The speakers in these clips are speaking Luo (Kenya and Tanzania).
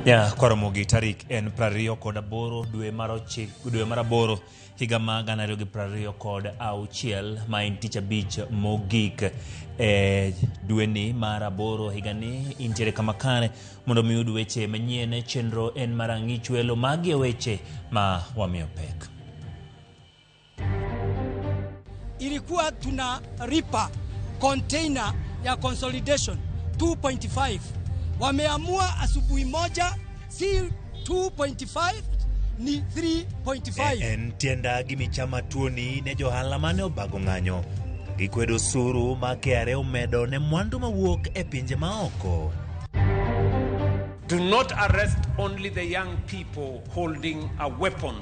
Ya kwaramogi tarik en 28 dwe mar ochiko dwe mar aboro higa ma 2026 ma en tich abich mogik e dweni mar aboro higani intiere kama kare mondo mi uyud weche manyien chenro en mar ang'ich welo magi e weche ma wamiyo pek. Ilikuwa tunalipa container ya consolidation 2.5 wameamua asubuhi moja si 2.5 ni 3.5. En tienda gimichama tuoni ne johala mane obago ng'anyo ka gikwedo osuru ma KRA omedo ne mwandu mawuok e pinje maoko. Do not arrest only the young people holding a weapon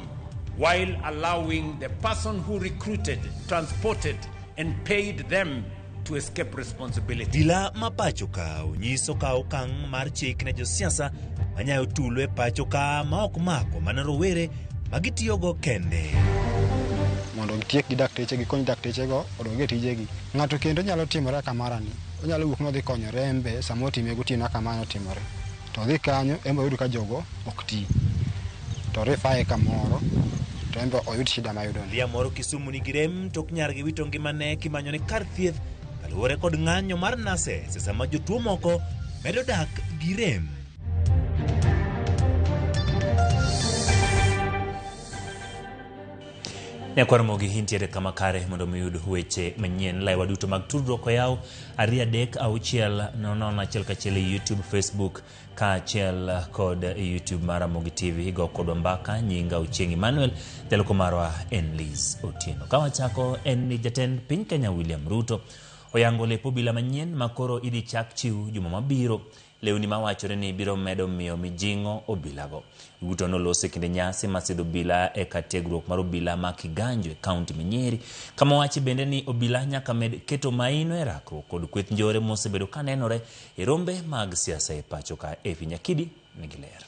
while allowing the person who recruited, transported, and paid them to escape responsibility. Dila ma pacho ka onyiso ka okang' mar chik ne josiasa manyayo tulo e pacho ka ma ok mako mana rowere ma gitiyogo kende. Mondo gitiek gi dakteche gikony daktechego odog e tijegi. Ng'ato kendo nyalo timore kaka marani, onyalo wuok nodhi konyore en be sama otime gotieno kaka mano otimore. To odhi kanyo en be oyud ka jogo ok ti. To rifaye kamoro to en be oyud shida mayudoni. Lia moro Kisumu nigi rem tok nyargi wito ngimane kimanyone kar thieth kaluwore kod ng'anyo mar nurses sama jotuo moko medo dak gi rem. Nyakwar Mogi intiere kama kare mondo mi uyud weche manyien. Laiwa duto mag tudruok oyaw 2 3 6 0 0 1 1 e YouTube, Facebook kaachiel kod YouTube mar Ramogi TV. Go kodwa mbaka, nyinga Ochieng' Emmanuel, jaloko marwa en Liz Otieno. Ka wachako en ni jatend piny Kenya William Ruto oyango lep obila manyien ma koro idhi chak chiw juma mabiro. Lewni mawachore ni biro medo miyo mijing'o obilago. Ruto noloso e kinde nyasi mar sidho obila e kar tiegruok mar obila ma Kiganjo e kaunti ma Nyeri, kama owache bende ni obila nyaka med keto maino e rakruok kod kweth njore mosebedo ka nenore e rombe mag siasa e pacho ka. Evi Nyakidi nigi ler.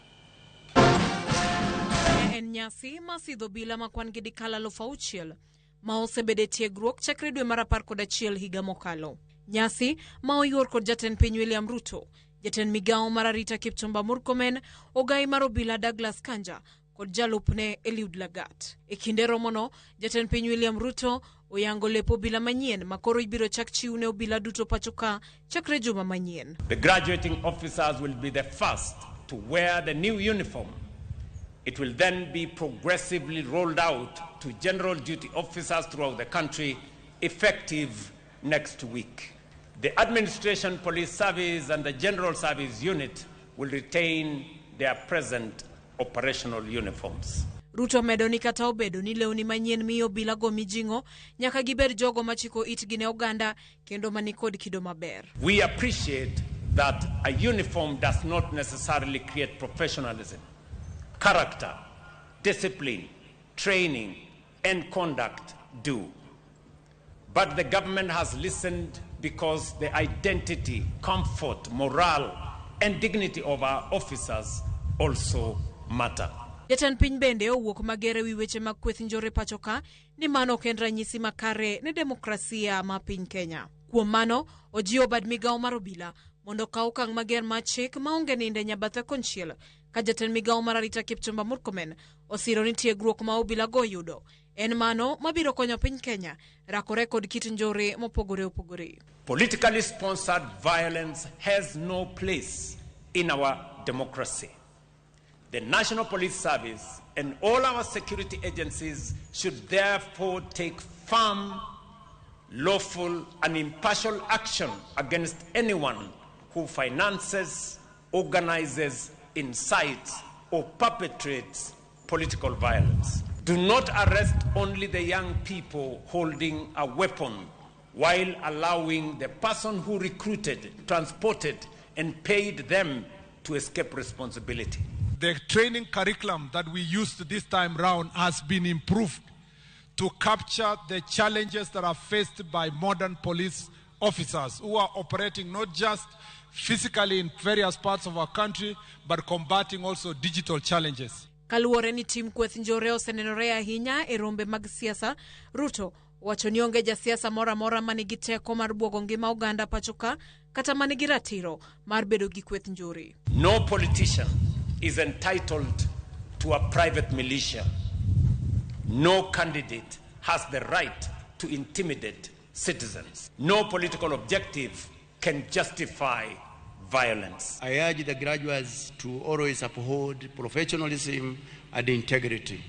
Ne en nyasi mar sidho obila ma kwan gi dikal 6,000 ma osebedo e tiegruok chakre dwe mar 11 higa mokalo. Nyasi ma oyuor kod jatend piny William Ruto, jatend migawo mar arita Kipchumba Murkomen, ogai mar obila Douglas Kanja kod jalupne Eliud Lagat. E kinde romono, jatend piny William Ruto oyango lep obila manyien ma koro ibiro chak chiw ne obila duto pacho ka chakre juma manyien. The graduating officers will be the first to wear the new uniform. It will then be progressively rolled out to general duty officers throughout the country, effective next week. The Administration Police Service and the General Service Unit will retain their present operational uniforms. Ruto medo ni kata obedo ni lewni manyien miyo obila go mijing'o, nyaka gibed jogo machiko itgi ne oganda kendo mani kod kido maber. We appreciate that a uniform does not necessarily create professionalism. Character, discipline, training, and conduct do. But the government has listened because the identity, comfort, morale, and dignity of our officers also matter. Jatend piny bende owuok mager ewi weche mag kweth njore pacho ka ni mano ok en ranyisi makare ne demokrasia ma piny Kenya. Kuom mano, ojiwo bad migawo mar obila mondo okaw okang' mager mar chik maonge nindo e nyabathe konchiel ka jatend migawo mar arita Kipchumba Murkomen osiro ni tiegruok ma obila go yudo en mano mabiro konyo piny Kenya rakore kod kit njore mopogore opogore. Politically sponsored violence has no place in our democracy. The National Police Service and all our security agencies should therefore take firm, lawful, and impartial action against anyone who finances, organizes, incites, or perpetrates political violence. Do not arrest only the young people holding a weapon while allowing the person who recruited, transported, and paid them to escape responsibility. The training curriculum that we used this time round has been improved to capture the challenges that are faced by modern police officers who are operating not just physically in various parts of our country, but combating also digital challenges. Kaluwore ni tim kweth njore osenenore ahinya e rombe mag siasa, Ruto owacho ni onge jasiasa moro amora manigi teko mar buogo ngima oganda pacho ka kata manigi ratiro mar bedo gi kweth njore. No politician is entitled to a private militia. No candidate has the right to intimidate citizens. No political objective can justify violence. I urge the graduates to always uphold professionalism and integrity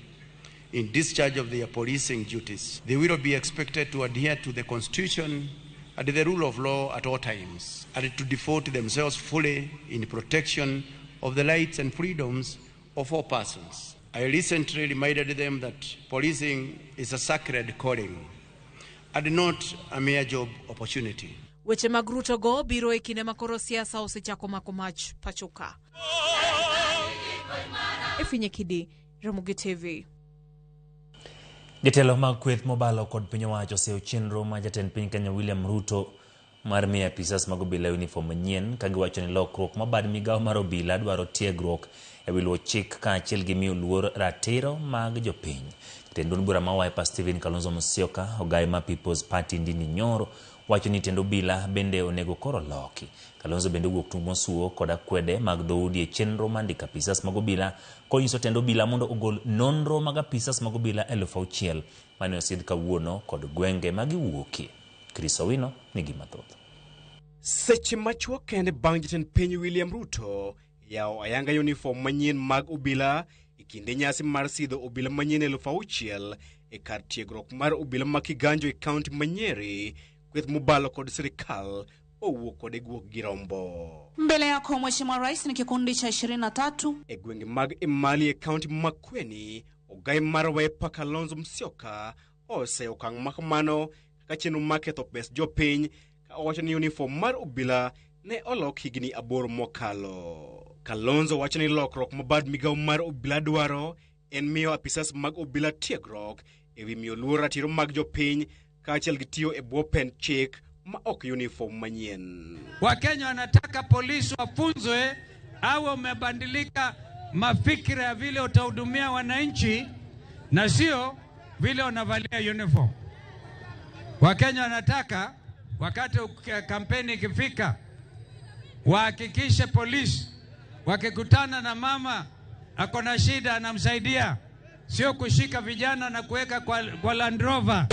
in discharge of their policing duties. They will be expected to adhere to the Constitution and the rule of law at all times, and to devote themselves fully in protection of the rights and freedoms of all persons. I recently reminded them that policing is a sacred calling and not a mere job opportunity. Weche mag Ruto go biro e kinde ma koro siasa osechako mako mach pacho ka. Efinye Kidi, Ramogi TV. Jotelo mag kweth mobalo kod piny owacho oseyo chenro ma jatend piny Kenya William Ruto mar miyo apisas mag obila uniform manyien ka giwacho ni lokruok ma bad migawo mar obila dwaro tiegruok e wi luwo chik kaachiel gi miyo luor ratiro mag jopiny. Jatend duond bura ma Wiper Stephen Kalonzo Musyoka, ogai ma People's Party Ndindi Nyoro wacho ni tend obila bende onego koro loki. Kalonzo bende owuok tung mosuo kod akwede mag dhoudi e chenro mar ndiko apisas mag obila konyiso tend obila mondo ogol nonro mag apisas mag obila 6,000 mane osidh kawuono kod gwenge ma giwuokie. Chris Owino nigi mathoth. Seche machuok kende bang' jatend piny William Ruto yawo ayanga uniform manyien mag obila e kinde nyasi mar sidho obila manyien 6,000 e kar tiegruok mar obila ma Kiganjo e kaunti ma Nyeri, kweth mobalo kod sirikal owuok kode guok gi rombo. Mbele yako Mheshimiwa Rais ni kikundi cha 23. E gwenge mag Emali e kaunti ma Makueni, ogai mar Wiper Kalonzo Musyoka oseyo okang' ma kamano kaka chenro mar ketho pes jopiny ka owacho ni uniform mar obila ne olok higni 8 mokalo. Kalonzo wacho ni lokruok ma bad migawo mar obila dwaro en miyo apisas mag obila tiegruok e wi miyo luor ratiro mag jopiny kaachiel gi tiyo e bwo pend chik ma ok uniform manyien. Wakenya wanataka polisi wafunzwe au wamebadilika mafikira ya vile utahudumia wananchi na sio vile unavalia uniform. Wakenya wanataka wakati kampeni ikifika wahakikishe polisi wakikutana na mama ako na shida anamsaidia, sio kushika vijana na kuweka kwa Land Rover.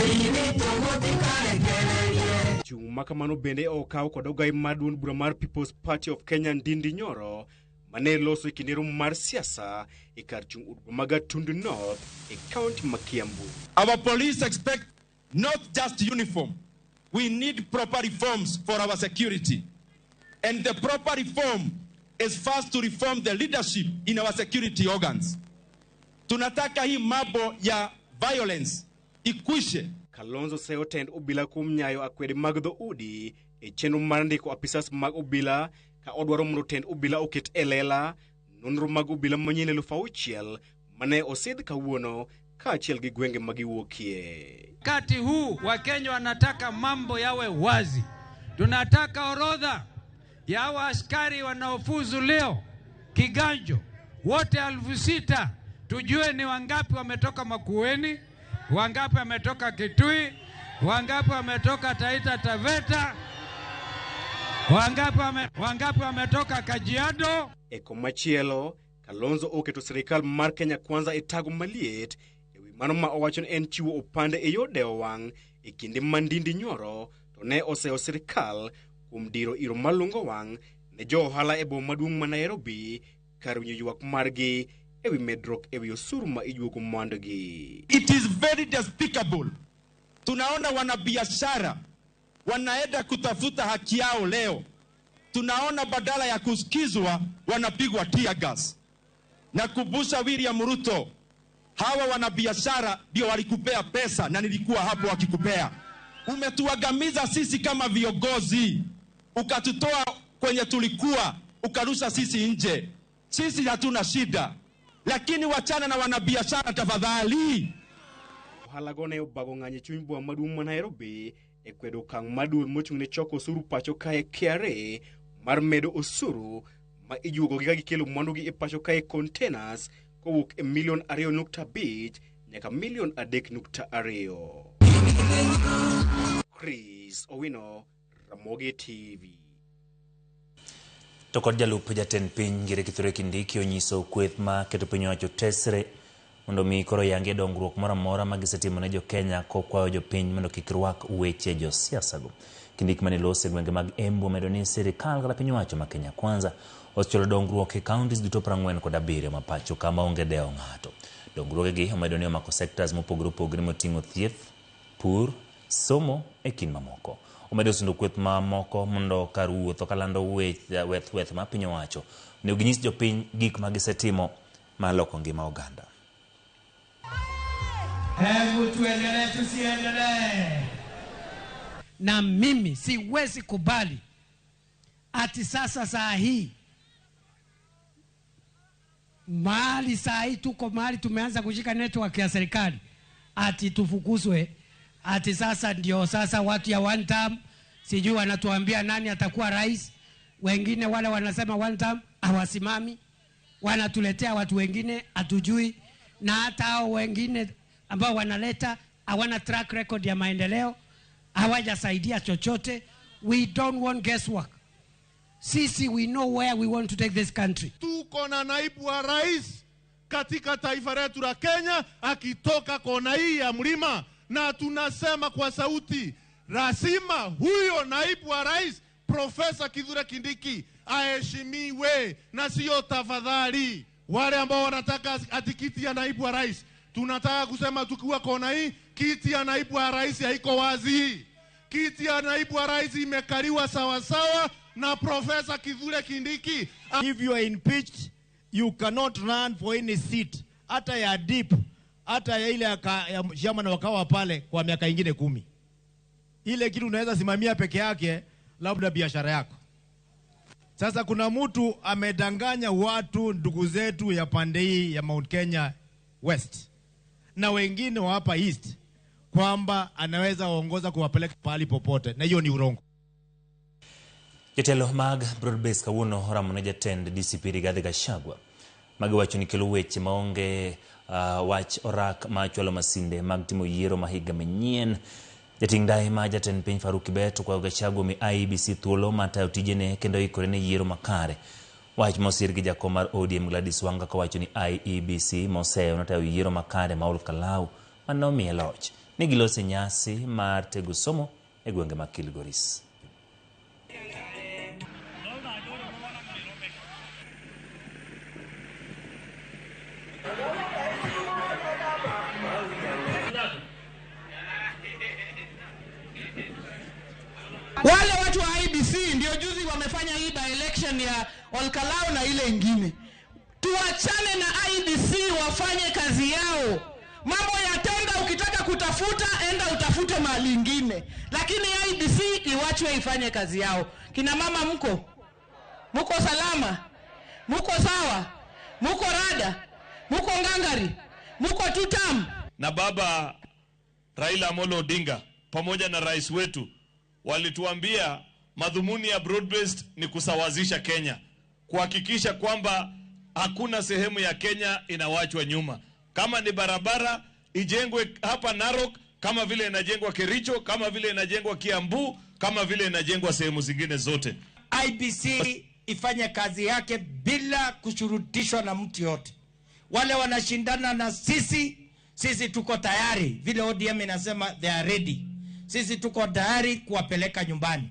Chung' ma kamano bende okaw kod ogai mar duond bura mar People's Party of Kenya Ndindi Nyoro mane loso e kinde romo mar siasa e kar chung' od bura ma Gatundu North e kaunti ma Kiambu. Our police expect not just uniform. We need proper reforms for our security. And the proper reform is first to reform the leadership in our security organs. Tunataka hii mambo ya violence ikwishe. Kalonzo seyo tend obila kuom nyayo akwede mag dhoudi e chenro mar ndiko apisas mag obila ka odwaro mondo tend obila oket e lela nonro mag obila manyien 6,000 mane osidh kawuono kaachiel gi gwenge ma giwuokie. Wakati huu Wakenya wanataka mambo yawe wazi. Tunataka orodha ya hawa askari wanaofuzu leo Kiganjo wote 6,000, tujue ni wangapi wametoka Makueni, wangapi wametoka Kitui, wangapi wametoka Taita Taveta, wangapi wametoka Kajiado. E komachielo, Kalonzo oketo sirikal mar Kenya Kwanza e tago maliet e wi mano ma owacho ni en chiwo opande e yor dewo wang' e kinde ma Ndindi Nyoro to ne oseyo sirikal kuom diro iro malungo wang' ne jo ohala e boma maduong' ma Nairobi kar winjo ywak margi e wi medruok e wi osuru ma ijuogo mwandugi. It is very despicable. Tunaona wanabiashara wanaenda kutafuta haki yao leo. Tunaona badala ya kusikizwa wanapigwa tear gas. Na kubusha William Ruto, hawa wanabiashara ndio walikupea pesa na nilikuwa hapo wakikupea. Umetuangamiza sisi kama viongozi, ukatutoa kwenye tulikuwa, ukarusha sisi nje. Sisi hatuna shida, lakini wachana na wanabiashara tafadhali. Ohala go ne obago ng'anyo e chuny boma maduong' ma Nairobi e kwedo okang' mar duol mochung' ne choko osuru pacho kae KRA mar medo osuru ma ijuogo gi ka gikelo mwandugi e pacho kae containers kowuok e milion 2.5 nyaka milion 3.2. Chris Owino, Ramogi TV. To kod jalup jatend piny Ngire Kithure Kindiki onyiso kweth ma keto piny owacho tesre mondo mi koro yangie dongruok moro amora ma gisetimo ne jo-Kenya kokwayo jopiny mondo kik rwak weche josiasago. Kindiki mane lose e gwenge mag Embu omedo ni sirikal kata piny owacho ma Kenya Kwanza osechulo dongruok e counties duto 47 ma pacho ka maonge dewo ng'ato. Dongruogegi omedo ni omako sectors mopogore opogore moting'o thieth, pur, somo e kind mamoko. Omedo sundo kweth mamoko mondo kar wuotho kalando weth weth ma piny owacho onego ginyis jopiny gik ma gisetimo mar loko ngima oganda. Hebu tuendelee tusiendelee? Na mimi siwezi kubali ati sasa saa hii mahali saa hii tuko mahali tumeanza kushika network ya serikali ati tufukuzwe, ati sasa ndio sasa watu ya one term, sijui wanatuambia nani atakuwa rais. Wengine wale wanasema one term hawasimami, wanatuletea watu wengine hatujui, na hata hao wengine ambao wanaleta hawana track record ya maendeleo, hawajasaidia chochote. We don't want guesswork. Sisi we know where we want to take this country. Tuko na naibu wa rais katika taifa letu la Kenya akitoka kona hii ya mlima, na tunasema kwa sauti, lazima huyo naibu wa rais Profesa Kithure Kindiki aheshimiwe na sio tafadhali. Wale ambao wanataka ati kiti ya naibu wa rais, tunataka kusema tukiwa kona hii, kiti ya naibu wa rais haiko wazi. Kiti ya naibu wa rais imekaliwa sawasawa na Profesa Kithure Kindiki. If you are impeached, you cannot run for any seat, hata ya deep, hata ya ile ya chairman wakawa pale kwa miaka ingine 10. Ile kitu unaweza simamia peke yake, labda biashara yako. Sasa kuna mtu amedanganya watu, ndugu zetu ya pande hii ya Mount Kenya West na wengine wa hapa East, kwamba anaweza ongoza kuwapeleka pahali popote, na hiyo ni urongo. Jotelo mag Broad-Based kawuono oramo ne jatend DCP Rigathi Gachagua magiwacho ni kelo weche maonge wach orak ma chwalo masinde mag timo yiero ma higa manyien. Jating' ndai ma jatend piny Farouk Kibet okwayo Gachagua mi IEBC thuolo mar tayo tijene kendo ikore ne yiero makare. Wach mosir gi jakom mar ODM Gladys Wanga kowacho ni IEBC moseyo notayo yiero makare ma Ol Kalou manomiye loch. Ne gilose nyasi mar tego somo e gwenge mag Kilgoris. Wale watu wa IEBC ndio juzi wamefanya hii by election ya Ol Kalou na ile ingine. Tuachane na IEBC wafanye kazi yao. Mambo ya tenda ukitaka kutafuta enda utafute mahali ingine. Lakini IEBC iwachwe ifanye kazi yao. Kina mama mko? Mko salama? Mko sawa? Mko rada? Mko ngangari? Mko tutam? Na baba Raila Amolo Odinga pamoja na rais wetu walituambia madhumuni ya broad-based ni kusawazisha Kenya, kuhakikisha kwamba hakuna sehemu ya Kenya inawachwa nyuma. Kama ni barabara ijengwe hapa Narok, kama vile inajengwa Kericho, kama vile inajengwa Kiambu, kama vile inajengwa sehemu zingine zote. IEBC ifanye kazi yake bila kushurutishwa na mtu yote. Wale wanashindana na sisi, sisi tuko tayari. Vile ODM inasema they are ready. Sisi tuko tayari kuwapeleka nyumbani.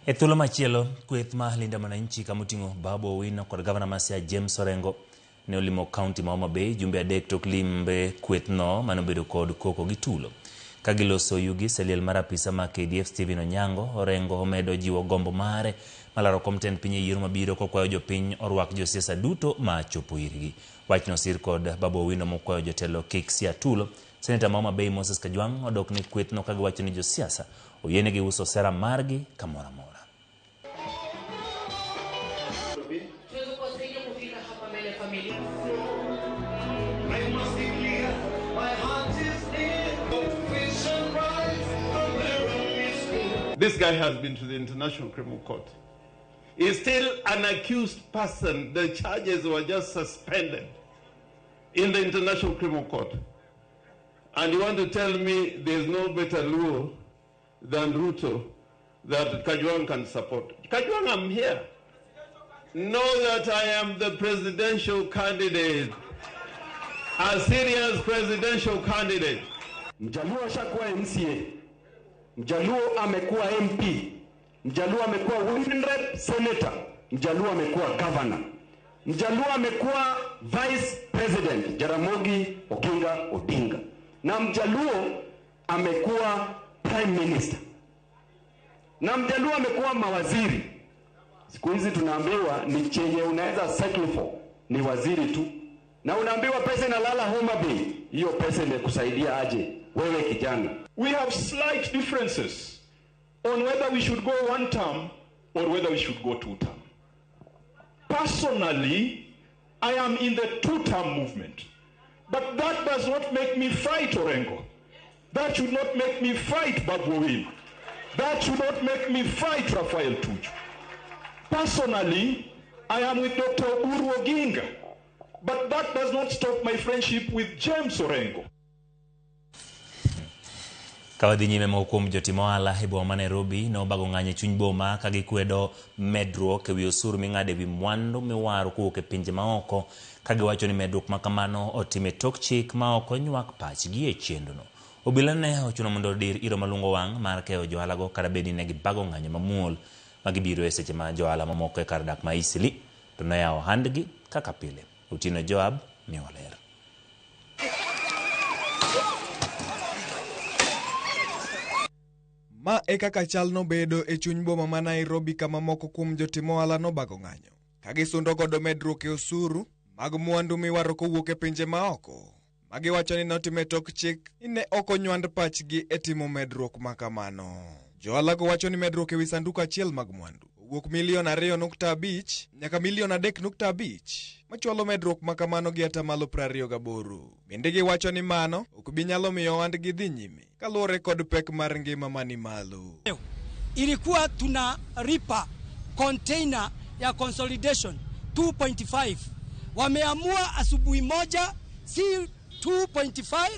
E thuolo machielo, kweth ma Linda Mwananchi kamoting'o Babu Owino kod gavana ma Siaya James Orengo ne olimo kaunti ma Homa Bay jumbe adek tok limbe kwethno manobedo kod koko gi tulo. Ka giloso yugi e liel mar apisa ma KDF Stephen Onyango, Orengo omedo jiwo gombo mare malaro kom tend piny e yiero mabiro kokwayo jopiny orwak josiasa duto ma chopo irgi. Wachno osir kod Babu Owino mokwayo jotelo kik sia tulo. Seneta ma Homa Bay Moses Kajwang' odok ne kwethno kagiwacho ni josiasa oyienegi uso sera margi kamoro amora. This guy has been to the International Criminal Court. He's still an accused person. The charges were just suspended in the International Criminal Court. And you want to tell me there's no better Luo than Ruto that Kajwang can support. Kajwang, I'm here. Know that I am the presidential candidate, a serious presidential candidate. Mjaluo ashakuwa MCA, Mjaluo amekuwa MP, Mjaluo amekuwa women rep senator, Mjaluo amekuwa governor, Mjaluo amekuwa vice president Jaramogi Oginga Odinga, na Mjaluo amekuwa prime minister, na Mjaluo amekuwa mawaziri. Siku hizi tunaambiwa ni chenye unaweza settle for ni waziri tu, na unaambiwa pesa inalala Homa Bay. Hiyo pesa imekusaidia aje wewe kijana? We have slight differences on whether we should go one term or whether we should go two term. Personally, I am in the two-term movement. But that does not make me fight Orengo. That should not make me fight Babu Owino. That should not make me fight Raphael Tuju. Personally, I am with Dr. Oburu Oginga. But that does not stop my friendship with James Orengo. Ka wadhi nyime moko kuom jotim ohala e boma ma Nairobi nobago ng'anyo e chuny boma ka gikwedo medruok ewi osuru ming'ado ewi mwandu miwaro kowuok e pinje maoko ka giwacho ni medruok ma kamano otim e tok chik ma ok onywak pachgi e chenrono. Obila ne ochuno mondo odir iro malungo wang' mar keyo johalago kata bed ni ne gibago ng'anyo mamuol ma gibiro e seche ma johala mamoko e kar dak ma Eastleigh to noyawo ohandgi kaka pile. Otieno Joab miyowa ler. Ma e kaka chal nobedo e chuny boma ma Nairobi kama moko kuom jotim ohala nobago ng'anyo ka gisundo godo medruok e osuru mag mwandu miwaro kowuok e pinje maoko ma giwacho ni notim e tok chik ni ne ok onywand pachgi e timo medruok ma kamano. Johalago wacho ni medruok ewi sanduku achiel mag mwandu owuok milion 2.5 nyaka milion 3.5 machwalo medruok ma kamano gi atamalo 28. Bende giwacho ni mano ok bi nyalo miyo ohandgi dhi nyime kaluwore kod pek mar ngima mani malo. Ilikuwa tunalipa container ya consolidation 2.5. Wameamua asubuhi moja si 2.5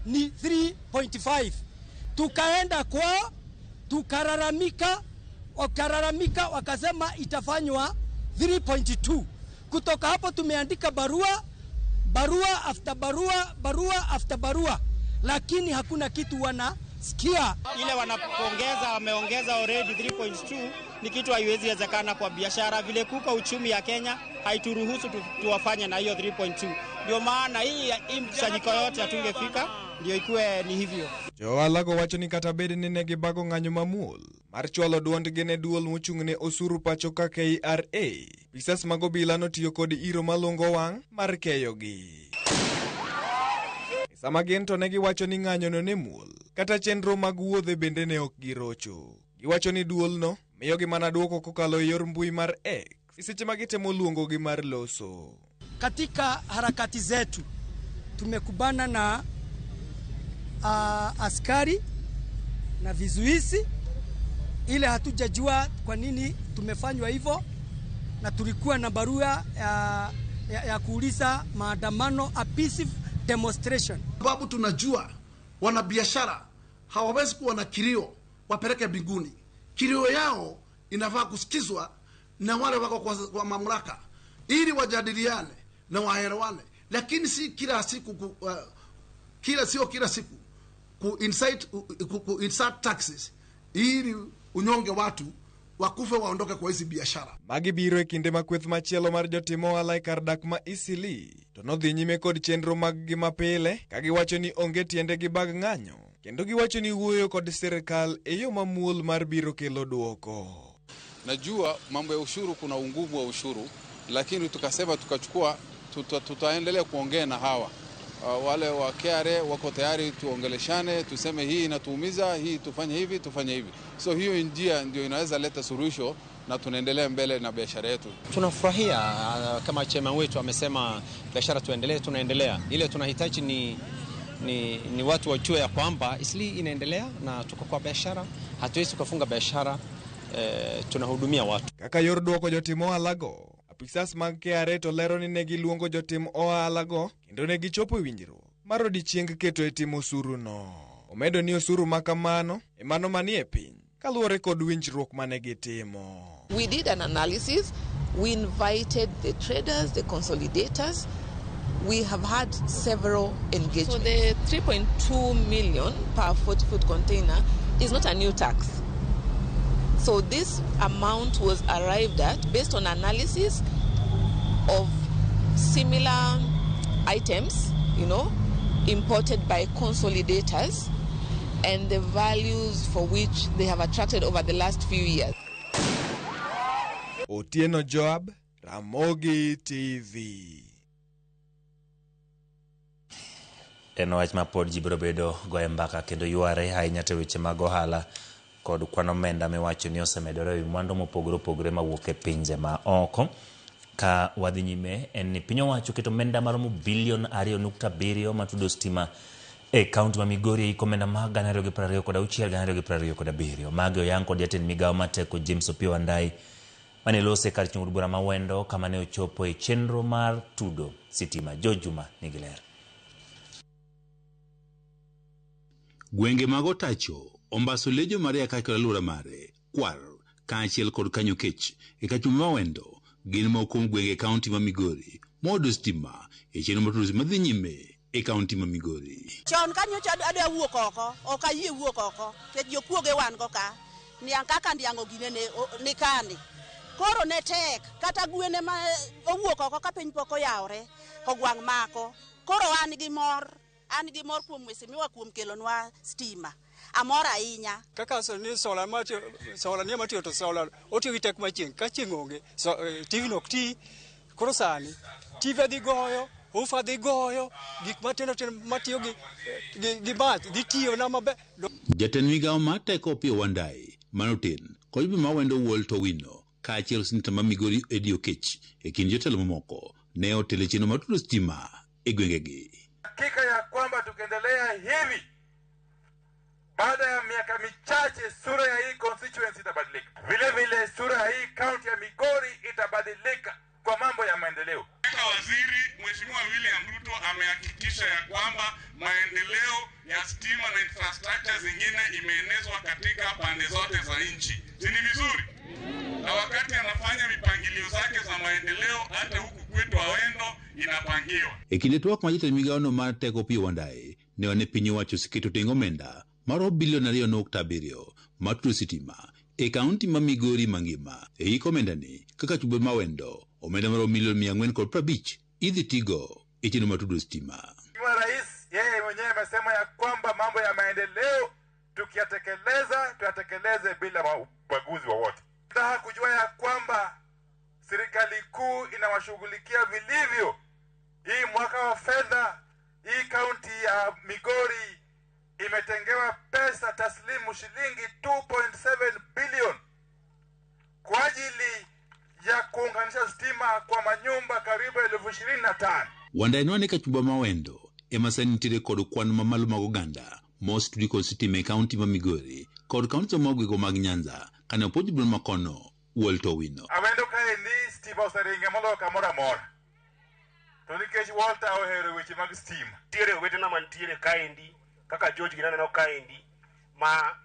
ni 3.5. Tukaenda kwao tukararamika, wakararamika wakasema itafanywa 3.2. Kutoka hapo tumeandika barua, barua after barua, barua after barua, lakini hakuna kitu wanasikia. Ile wanapongeza, wameongeza already 3.2 ni kitu haiwezi wezekana kwa biashara. Vile kuko uchumi ya Kenya haituruhusu tuwafanye na hiyo 3.2. Ndio maana hii mkusanyiko yote hatungefika, ndio ikuwe ni hivyo. Johalago wacho ni kata bed ni ne gibago ng'anyo mamuol mar chwalo duondgi ne duol mochung' ne osuru pacho ka KRA, pisas mag obila notiyo kod iro malungo wang' mar keyogi. E sama gin to ne giwacho ni ng'anyono ne muol, kata chenro mag wuodhe bende ne ok girocho. Giwacho ni duolno miyogi mana duoko kokalo e yor mbui mar X e seche ma gitemo luongogi mar loso. Katika harakati zetu tumekubana na askari na vizuizi, ile hatujajua kwa nini tumefanywa hivyo, na tulikuwa na barua ya kuuliza maandamano, a peaceful demonstration. Sababu tunajua wanabiashara hawawezi kuwa na kilio wapeleke mbinguni. Kilio yao inafaa kusikizwa na wale wako kwa mamlaka ili wajadiliane na waelewane, lakini si kila siku sio kila siku ku insert taxes ili unyonge watu wakufe waondoke kwa hizi biashara. Magi biro e kinde ma kweth machielo mar jotim ohala e kar dak ma Eastleigh to nodhi nyime kod chenro mag-gi mapile ka giwacho ni onge tiende gi bag ng'anyo kendo giwacho ni wuoyo kod sirikal e yo mamuol mar biro kelo duoko. Najua mambo ya ushuru kuna ungumu wa ushuru, lakini tukasema tukachukua tutaendelea kuongea na hawa wale wa KRA wako tayari tuongeleshane, tuseme hii inatuumiza, hii tufanye hivi, tufanye hivi. So hiyo njia ndio inaweza leta suluhisho na tunaendelea mbele na biashara yetu. Tunafurahia kama chairman wetu amesema biashara tuendelee, tunaendelea. Ile tunahitaji ni watu wajue ya kwamba Eastleigh inaendelea na tuko kwa biashara, hatuwezi kufunga biashara, tunahudumia watu. Kaka yor duoko jotim ohalago, apisas mag KRA to lero ni ne giluongo jotim ohalago kendo ne gichopo e winjruok mar odiechieng keto e timo osuruno. Omedo ni osuru ma kamano e mano manie piny kaluwore kod winjruok mane gitimo. We did an analysis. We invited the traders, the consolidators. We have had several engagements. So the 3.2 million per 40-foot container is not a new tax. So this amount was arrived at based on analysis of similar items, imported by consolidators and the values for which they have attracted over the last few years. Otieno Joab, Ramogi TV. En wach ma pod ji biro bedo goye mbaka kendo yware ahinya to weche mag ohala kod kwan omenda miwacho ni osemedore ewi mwandu mopogore opogore mawuok e pinje ma oko. Ka wadhi nyime en ni piny owacho keto omenda maromo bilion 2.7 matudo stima e kaunti ma Migori e hik omenda mag 2026 2027. Magi oyang kod jatend migawo mar teko James Opiyo Wandayi mane lose kar chung' od bura ma Wendo kama ne ochopo e chenro mar tudo sitima. George Juma nigi ler. Gwenge mag Otacho, Ombaso Lejo Maria kaachiel alwora mare, Kwar, kaachiel kod Kanyokech e kachuma ma Wendo gin moko kuom gwenge e kaunti ma Migori moyudo stima e chenro mar tudo stima madhi nyime e kaunti ma Migori. Chon kanyocha adwa wuok oko, ok ayie wuok oko, nikech jokuoge wan go ka. Niang' kaka ndiang' oginene ni kani. Koro ne tek, kata gwene ma owuok oko ka piny pok oyawore, ogwang' mako. Koro an gi mor, an gi mor kuom mheshimiwa kuom kelonwa stima. Amor ahinya. Kaka ni sola matiyo, sola ni matiyo to sola otiyo gi teko mar chieng'. Ka chieng' onge, so, TV no ok ti. Koro sani TV dhi goyo, ufa dhi goyo, gik matindo tindo matiyo gi mach dhi tiyo na maber. Jatend migawo mar teko Opiyo Wandayi manoten kod jumbe ma Wendo Walter Owino kaachiel seneta ma Migori Eddie Okech e kind jotelo mamoko ne otelo e chenro mar tudo stima e gwengegi. Hakika ya kwamba tukiendelea hivi, baada ya miaka michache sura ya hii constituency itabadilika. Vile vile sura ya hii county ya Migori itabadilika kwa mambo ya maendeleo. Waziri Mheshimiwa William Ruto amehakikisha ya kwamba maendeleo ya stima na infrastructure zingine imeenezwa katika pande zote za nchi. Si ni vizuri? Na wakati anafanya mipangilio zake za maendeleo hata huku kwetu Awendo inapangiwa. E kinde twak ma jatend migawono mar teko Opiyo Wandayi ne wane piny owacho oseketo tenge omenda maromo bilion 2.7 mar tudo sitima e kaunti ma Migori mangima. E hik omendani kaka chumbe ma Wendo, omenda maromo milion 450 idhi tigo e chenro mar tudo stima. Mheshimiwa Rais yeye mwenyewe amesema ya kwamba mambo ya maendeleo tukiyatekeleza tuyatekeleze bila ubaguzi wowote. Nataka kujua ya kwamba serikali kuu inawashughulikia vilivyo. Hii mwaka wa fedha hii kaunti ya Migori imetengewa pesa taslimu shilingi 2.7 billion kwa ajili ya kuunganisha stima kwa manyumba karibu 25,000. Wandayi nowane kachumba ma Wendo ema sani nitiere kod kwan mamalo mag oganda mosetudi kod sitima e kaunti ma Migori kod kaunti ma gwenge mag Nyanza kane opuonj bura makono Walter Owino. Awendo kaendi stima oseringe moloyo kamoro amora. To nikech Walter ohero weche mag stima. Nitiere owetena mantiere kaendi kaka George gini aneno kaendi ma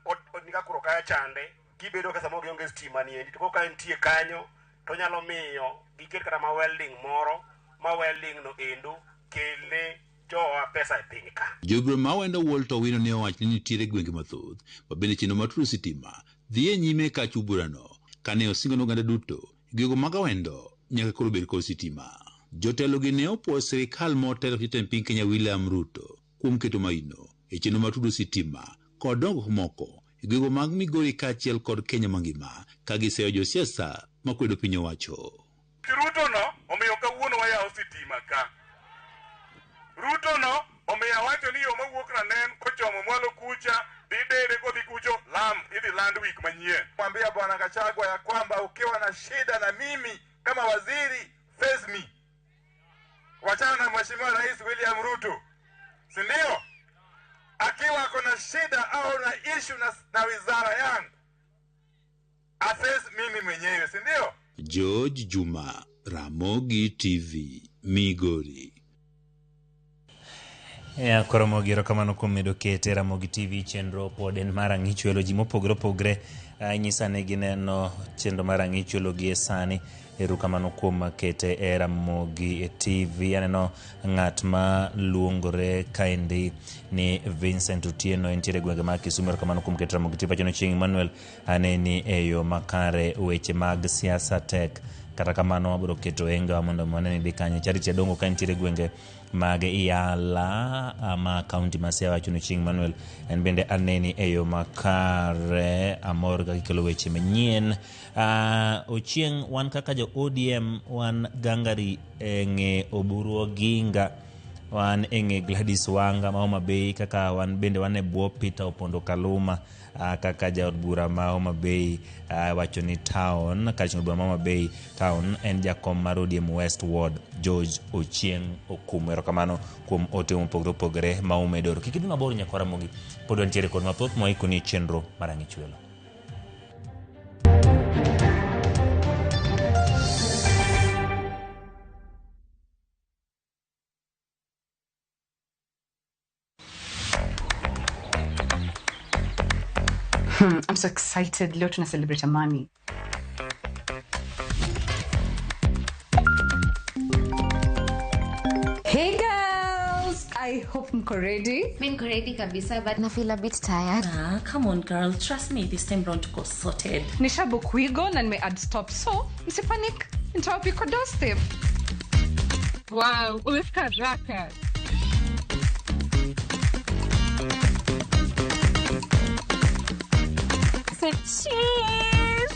nika koro kaya chande kibedo ka samoro gionge stima ni endi to koro ka entie kanyo to nyalo miyo giket kata ma welding moro ma welding no endo kelne jowa pesa e piny ka. Jobura ma Wendo Walter Owino ne owacho ni nitiere gwenge mathoth ma bende chenro mar tudo sitima dhi e nyime kach burano kane osingo ne oganda duto gwenge mag Awendo nyaka koro bed kod sitima. Jotelo gi ne opuoyo sirikal motelo kod jatend piny Kenya William Ruto kuom keto maino e chenro mar tudo sitima kod dongruok moko e gwenge mag Migori kaachiel kod Kenya mangima ka giseyo josiasa makwedo piny owacho. Ruto no omiyo kawuono wayawo sitima ka. Ruto no omiyo awacho ni yo mawuok Ranen kochomo mwalo kucha dhi dere kodhi kucho lam idhi land week manyien. Mwambia Bwana Gachagua ya kwamba ukiwa na shida na mimi kama waziri face me. Wachana na Mheshimiwa Rais William Ruto. Si ndio? Akiwa kuna shida au na issue na wizara yangu aface mimi mwenyewe, si ndio? George Juma, Ramogi TV, Migori. Ya, koro Ramogi, erokamano kuom medo kete Ramogi TV. Chenro pod en mar ang'ichwelo ji mopogore opogore nyisa ni gineno chenro mar ang'ichwelo gi e sani. Erokamano kuom kete e Ramogi TV. Aneno ng'at ma luongore kaendi ni Vincent Otieno, entiere e gwenge mag Kisumu. Erokamano kuom keto Ramogi TV. Pachono Chieng' Emmanuel, aneni e yo makare. Weche mag siasa tek, kata kamano wabiro keto enga mondo wane ni dhi kanye. Charity Adongo ka entiere e gwenge mag Yala ma kaunti ma Siaya wacho ni Chieng' Manuel en bende aneni e yo makare. Amor ka gikelo weche manyien. Ochieng' wan kaka jo ODM wan gangari e ng'e Oburu Oginga, wan e ng'e Gladys Wanga ma Homa Bay, kaka wan bende wan e bwo Peter Opondo Kaluma kaka jaod bura ma Homa Bay wacho ni town kar od bura ma Homa Bay town en jakom mar ODM West Ward George Ochieng Okumu. Erokamano kuom ote mopogore opogore ma umedoro. Kik idhi mabor nyakwar Ramogi, pod wantiere kod mathoth mwaikoni e chenro mar Ang'echwelo. I'm so excited. Leo tuna celebrate Amani. Hey girls, I hope mko ready. Mi niko ready kabisa but na feel a bit tired. Ah, come on girl, trust me, this time round tuko sorted. Nishabook Wigo na nime add stop, so msipanic. Nitawapika doorstep. Wow, umefika haraka. Say cheers.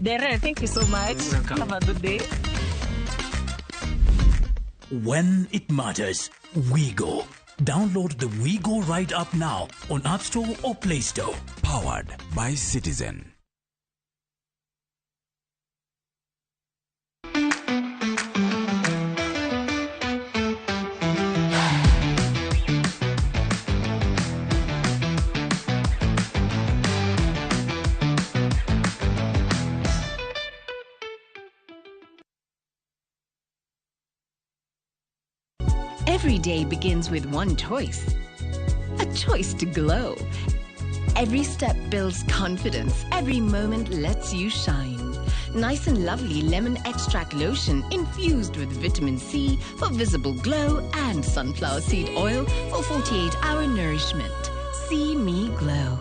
Dere, thank you so much. Have a good day. When it matters, WeGo. Download the WeGo Ride app now on App Store or Play Store. Powered by Citizen. Every day begins with one choice, a choice to glow. Every step builds confidence. Every moment lets you shine. Nice and Lovely Lemon Extract Lotion infused with vitamin C for visible glow and sunflower seed oil for 48-hour nourishment. See me glow.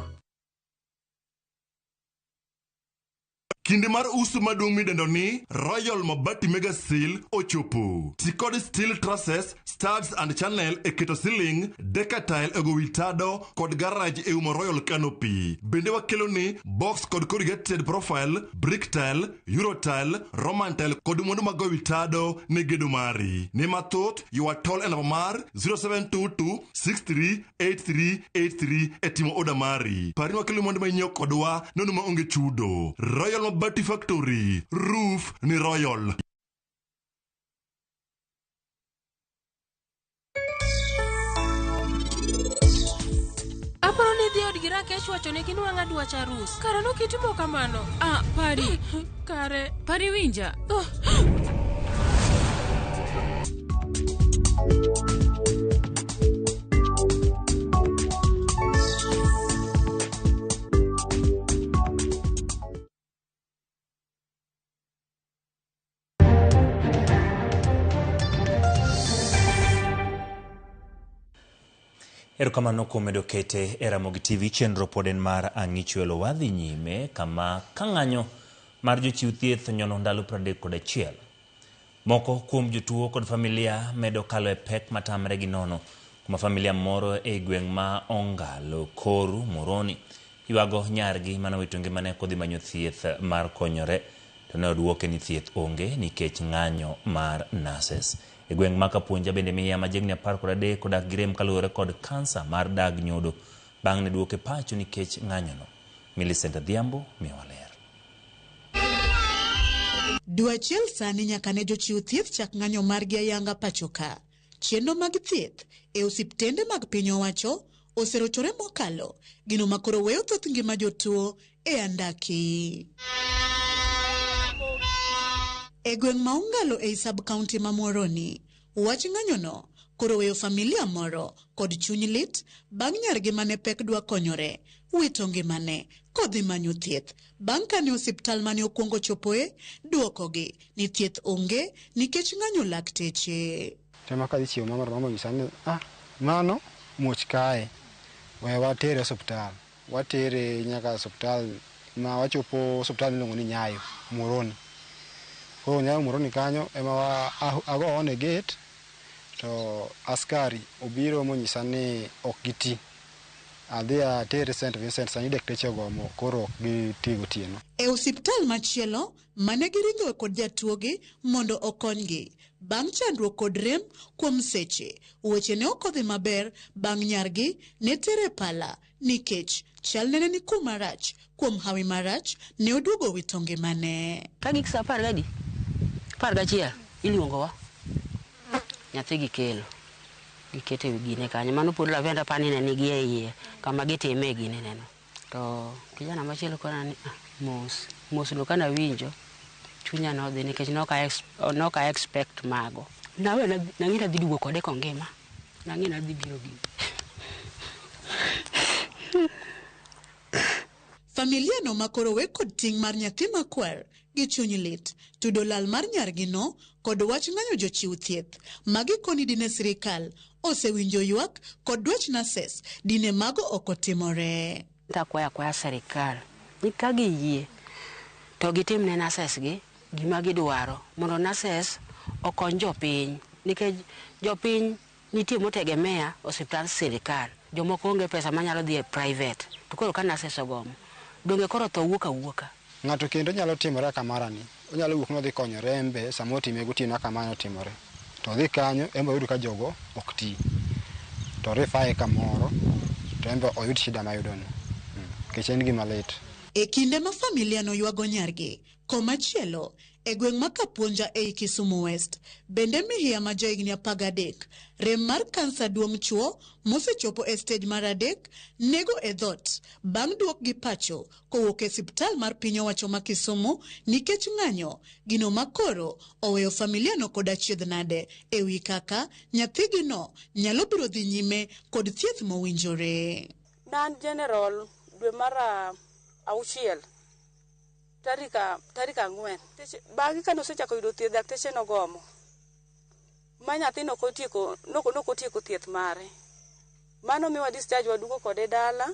Kinde mar uso maduong' midendo ni Royal Mabati Mega Sale ochopo. Ti kod steel trusses, studs and channel e keto ceiling, decatile e go wi tado kod garage e umo Royal Canopy. Bende wakelo ni box kod corrugated profile, brick tile, euro tile, roman tile kod mwandu mag go wi tado ne gedo mari. Ne mathoth, ywa tol e namba mar 0722 638383 e timo oda mari. Par ni wakelo mwandu ma inyiewo kodwa nono maonge chudo. Royal Mabati Factory, roof ni Royal. Aparo ni idhi odgi Rakesh wacho ne ginwang'a dwach arus. Kare nokitimo kamano. Ah, pari. Kare. Pari winja. Oh. Erokamano kuom medo kete e Ramogi TV. Chenro pod en mar Ang'ichwelo. Wadhi nyime kama ka ng'anyo mar jochiw thieth nyono ndalo 31. Moko kuom jotuo kod familia medo kalo e pek matamre gi nono. Kuma familia moro e gweng' ma Ongalo, Koru, Moroni ywago nyargi mane owito ngimane kodhi manyo thieth mar konyore to ne oduoke ni thieth onge nikech ng'anyo mar nurses. E gweng' ma Kapuonja bende miya ma jahigni 13 odak gi rem kaluwore kod kansa mar dag nyodo bang' ne duoke pacho nikech ng'anyono. Millicent Adhiambo miyowa ler. Dwe achiel sani nyaka ne jochiw thieth chak ng'anyo margi ayanga pacho ka. Chenro mag thieth e osiptende mag piny owacho oserochore mokalo, gino ma koro weyo thoth ngima jotuo e andaki. E gweng' ma Ongalo ei sub-county ma Muhoroni, Wach ng'anyono koro weyo familia moro kod chuny lit bang' nyargi mane pek dwa konyore wito ngimane kodhi manyo thieth bang' kane osiptal mane okwongo chopoe duokogi ni thieth onge nikech ng'anyo lakteche. Tema kadhi chiewo mama to mama onyisa ni ah, mano muoch kae, we watere osuptal. Watere nyaka osuptal ma wachopo osuptal miluongo ni Nyayo, Muhoroni. Koro Nyayo Muhoroni kanyo ema wa ago on e gate to askari obiro monyisa ni ok giti. Adhi atere St. Vincent sani dakteche ogomo koro ok giti gotieno. E osiptal machielo mane giringoe kod jatuogi mondo okonygi bang' chandruok kod rem kuom seche, weche ne ok odhi maber bang' nyargi ne tere pala nikech chalne ne ni kuma rach. Kuom hawi marach ne oduogo wito ngimane. Ka gik saa apar gadi? 11 iluongowa. Nyathi gikelo. Giketo e wi gine kanyo. Mano pod Lavenda pani ne nigi e iye kama gitime gine neno. To kijana machielo kona ni ah, mos. Mos no kana winjo chunya nodhi nikech noka expect mago. Nawe nang'e nadhi duogo kode kongima. Nang'e nadhi biro gi. Familia no makoro we kod ting' mar nyathi makwar gi chuny lit tudo lal mar nyargi no kod wach ng'anyo jochiw thieth. Magi koni dine sirikal osewinjo ywak kod dwach nurses dine mago ok otimore. Takwayo akwaya sirikal ni ka giyie to gitim ne nurses gi gima gidwaro mondo nurses okony jopiny nikech jopiny nitie motegemea osiptand sirikal, jomoko onge pesa manyalo dhi e private to koro ka nurses ogomo donge koro tho wuok awuoka. Ng'ato kendo nyalo timore kaka marani, onyalo wuok nodhi konyore en be sama otime gotieno kaka mano otimore. To odhi kanyo en be oyud ka jogo ok ti. To rifaye kamoro to en be oyud shida mayudono. Nikech en gima lit. E kinde ma familia no ywago nyargi, komachielo, e gweng' ma Kapuonja ei Kisumu West, bende Mihia ma jahigni 13, rem mar kansa duong' chuo mosechopo e stej mar 3 nego e dhot bang' duokgi pacho kowuok e siptal mar piny owacho ma Kisumu nikech ng'anyo, gino ma koro oweyo familia no kod achiedh nade e wi kaka nyathigi no nyalo biro dhi nyime kod thieth mowinjore. Nan general dwe mar 6 tarik 4. Bang'e kane osechako yudo thieth, dakteche nogomo ma nyathi nokotieko thieth mare. Mano miwa discharge waduogo kode dala.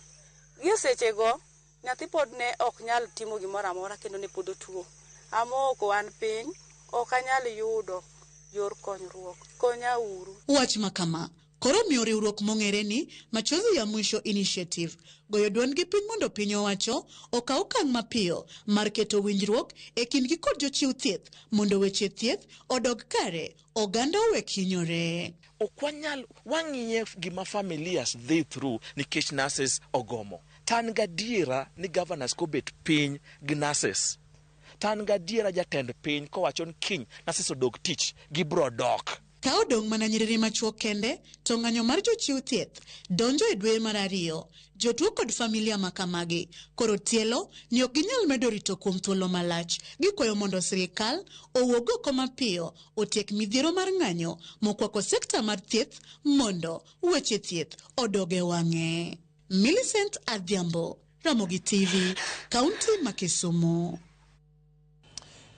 Gi sechego nyathi pod ne ok nyal timo gimoro amora kendo ne pod otuo. Amoko an piny, ok anyal yudo yor konyruok. Konya uru. Wach makama koro miyo riwruok mong'ere ni Machozi ya Mwisho Initiative goyo duondgi piny mondo piny owacho okaw okang' mapiyo mar keto winjruok e kindgi kod jochiw thieth mondo weche thieth odog kare, oganda owek hinyore. Ok wanyal wang'iye gima familias dhi through nikech nurses ogomo. Tan gadiera ni governors kobet piny gi nurses. Tan gadiera jatend piny kowacho ni kiny nurses odog tich, gibro dok. Ka odong' mana nyiriri machuok kende, to ng'anyo mar jochiw thieth donjo e dwe mar 2. Jotuo kod familia makamagi koro tielo ni ok ginyal medo rito kuom thuolo malach. Gikwayo mondo sirikal owuog oko mapiyo otiek midhiero mar ng'anyo mokwako sekta mar thieth mondo weche thieth odog e wang'e. Millicent Adhiambo, Ramogi TV, Kaunti ma Kisumu.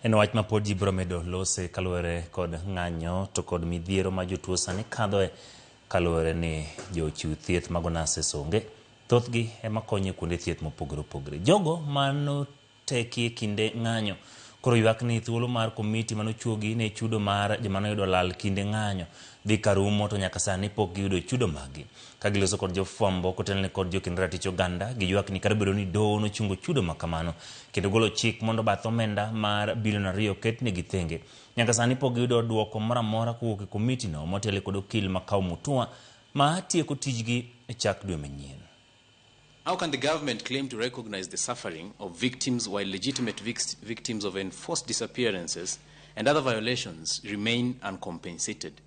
En wach ma pod ji biro medo lose kaluwore kod ng'anyo to kod midhiero ma jotuo sani kadhoe kaluwore ni jochiw thieth mago nurses onge. Thothgi ema konyo e kuonde thieth mopogore opogore. Jogo manoteki e kinde ng'anyo koro ywak ni thuolo mar komiti manochuogi ne chudo mar joma noyudo lal kinde ng'anyo dhi karumo to nyaka sani pok giyudo chudo maggi. Ka giloso kod jofwambo kotelne kod jokend ratich oganda, giywak ni kata obedo ni doho nochungo chudo makamano kendo golo chik mondo bath omenda mar bilion 2 oketnegi thenge. Nyaka sani pok giyudo duoko moro amora kowuok e komiti no motelo kod okil Makau Mutua ma tieko tijgi e chak dwe manyien. How can the government claim to recognize the suffering of victims while legitimate victims of enforced disappearances and other violations remain uncompensated,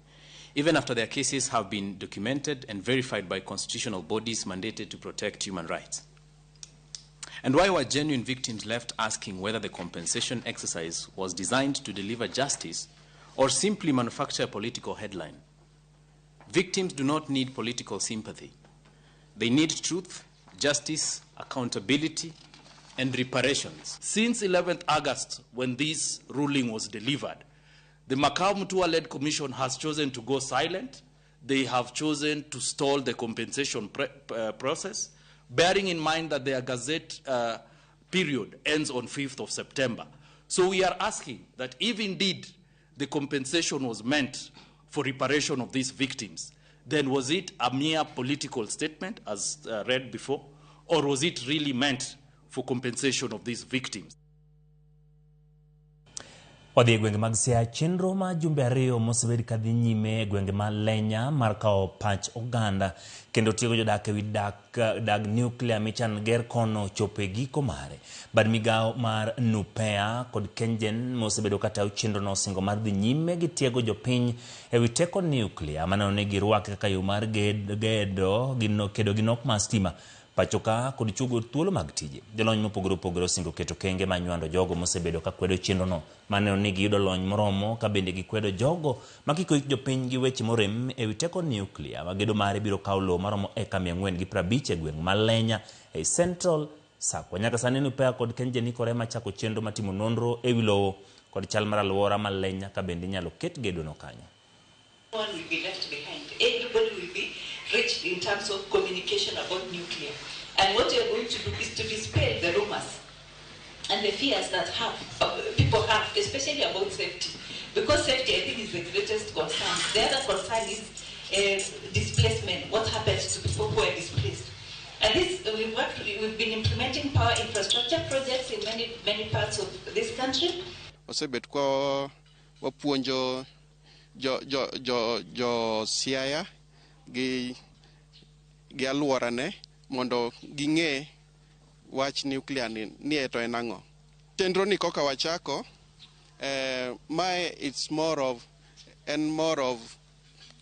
even after their cases have been documented and verified by constitutional bodies mandated to protect human rights? And why were genuine victims left asking whether the compensation exercise was designed to deliver justice or simply manufacture a political headline. Victims do not need political sympathy. They need truth, justice, accountability, and reparations. Since 11th August, when this ruling was delivered, the Makau Mutua-led commission has chosen to go silent. They have chosen to stall the compensation process, bearing in mind that their gazette period ends on 5th of September. So we are asking that if indeed the compensation was meant for reparation of these victims, then was it a mere political statement, as read before, or was it really meant for compensation of these victims? Wadhi e gwenge mag Siaya, chenro ma jumbe ariyo mosebed kadhi nyime e gwenge ma Lenya mar kawo pach oganda kendo tiego jodak ewi dag nuclear michan ger kono chopo e giko mare. Bad migawo mar NUPEA kod KenGen mosebedo katayo chenro no osingo mar dhi nyime gi tiego jopiny ewi teko nuclear maneno ni girwake kaka yo mar gedo kedo gi nok mar stima pacho ka kod chugo thuolo mag tije. Jolony mopogore opogore osingo keto kenge ma nywando jogo mosebedo ka kwedo chenrono maneno ni giyudo lony moromo ka bende gikwedo jogo ma kiko ik jopiny gi weche morem ewi teko nuclear ma gedo mare biro kawo lowo maromo eka 450 e gweng' ma Lenya ei Central Sakwa. Nyaka sani NUPEA kod KenGen ikore mar chako chenro mar timo nonro ewi lowo kod chal mar alwora ma Lenya ka bende inyalo ket gedono kanyo. No one will be left behind. Everybody will be reached in terms of communication about nuclear. And what we are going to do is to dispel the rumors and the fears that people have, especially about safety. Because safety, I think, is the greatest concern. The other concern is displacement, what happens to people who are displaced. And this, we've been implementing power infrastructure projects in many, many parts of this country. Osebet kwa wapuonjo jo Siaya gi alworane mondo ging'e wach nuclear ni to en ang'o. Chenro ni koka wachako, mae it's more of en more of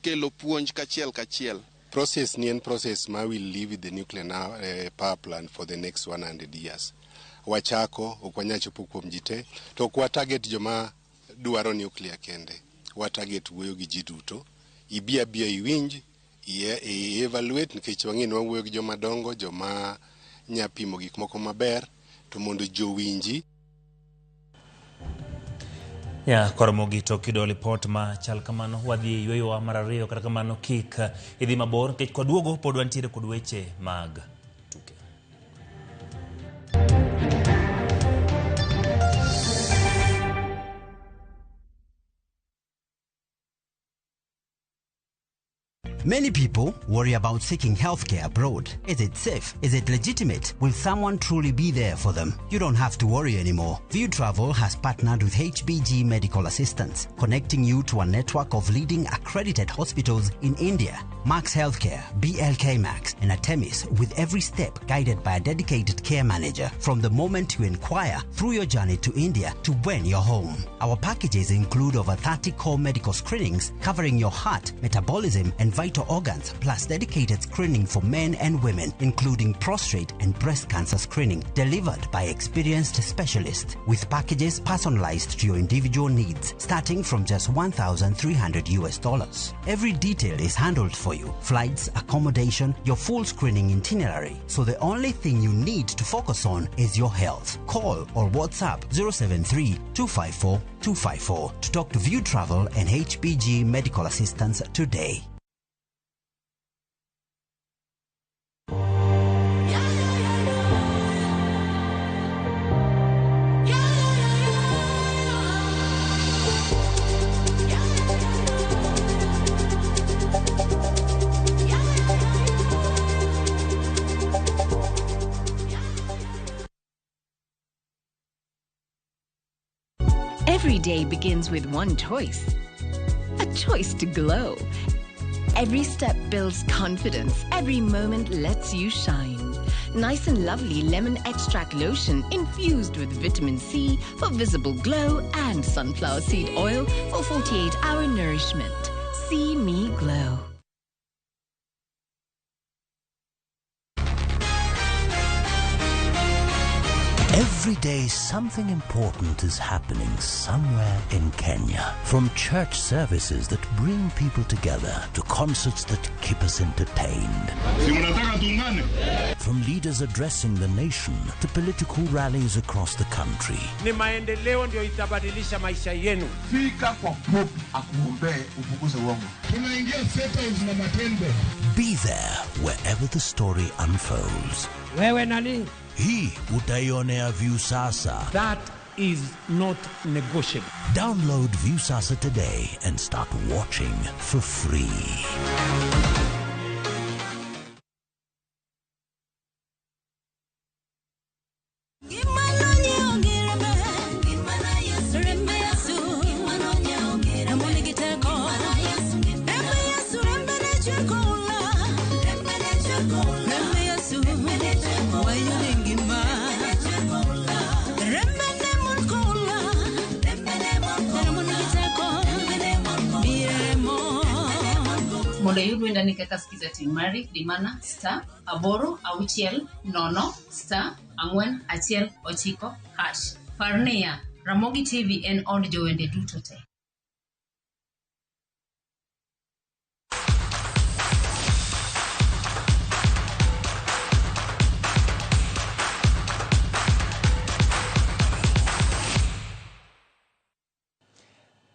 kelo puonj kachiel kachiel. Process ni en process ma will live with the nuclear now, power plant for the next 100 years. Wachako ok wanyal chopo kuom ji te, to ok wa target joma dwaro nuclear kende. Wa target wuoyo gi ji duto. Ibi abiya iwinj, i evaluate nikech wang'e ni wawuoyo gi joma dongo, joma nya pimo gik moko maber, to mondo jowinji. Ya koromogi to kido lipot ma chal kamano wadhi e yweyowa mar ariyo, kata kamano kik idhi mabor nikech kwaduogo pod wantiere kod weche mag tuke. Many people worry about seeking healthcare abroad. Is it safe? Is it legitimate? Will someone truly be there for them? You don't have to worry anymore. View Travel has partnered with HBG Medical Assistance, connecting you to a network of leading accredited hospitals in India. Max Healthcare, BLK Max, and Artemis, with every step guided by a dedicated care manager from the moment you inquire through your journey to India to when you're home. Our packages include over 30 core medical screenings covering your heart, metabolism, and vital organs, plus dedicated screening for men and women, including prostate and breast cancer screening, delivered by experienced specialists, with packages personalized to your individual needs, starting from just $1,300. Every detail is handled for you: flights, accommodation, your full screening itinerary. So the only thing you need to focus on is your health. Call or WhatsApp 073-254-254 to talk to View Travel and HBG Medical Assistance today. Every day begins with one choice, a choice to glow. Every step builds confidence. Every moment lets you shine. Nice and Lovely Lemon Extract Lotion infused with vitamin C for visible glow and sunflower seed oil for 48-hour nourishment. See me glow. Every Every day, something important is happening somewhere in Kenya. From church services that bring people together to concerts that keep us entertained. Si mnataka tuungane? From leaders addressing the nation to political rallies across the country. Ni maendeleo ndio itabadilisha maisha yenu. Fika kwa Pope akuombee upunguze uongo. Tunaingia State House na matembe. Be there wherever the story unfolds. Wewe nani? Hii utaionea Viusasa. That is not negotiable. Download Viusasa today and start watching for free. Mondo iyud wendani kaka Skiza Team mari, di mana *860 *419 hash. Par niya, Ramogi TV en od jowende duto te.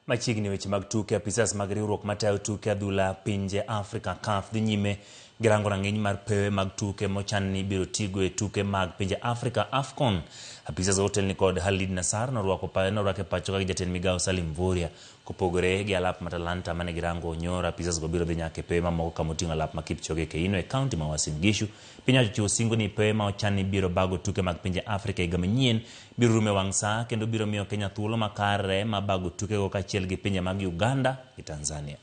Machiegni weche mag tuke, apisas mag riwruok matayo tuke adhula pinje Afrika CAF dhi nyime gi rango rang'iny mar pewe mag tuke mochan ni ibiro tigo e tuke mag pinje Afrika AFCON. Apisas otelni kod Khalid Nassar norwako norwake pacho ka gi jatend migawo Salim Mvurya. Kopogore gi alap ma Talanta mane girango nyoro, apisas go biro dhi nyaka e pewe mamoko kamoting'o alap ma Kipchoge Keino e kaunti ma Uasin Gishu. Piny owacho ochiwo singo ni pewe ma ochan ni biro bago tuke mag pinje Afrika higa manyien biro rumo e wang' saa kendo biro miyo Kenya thuolo makare ma bago tukego kaachiel gi pinje mag Uganda gi Tanzania.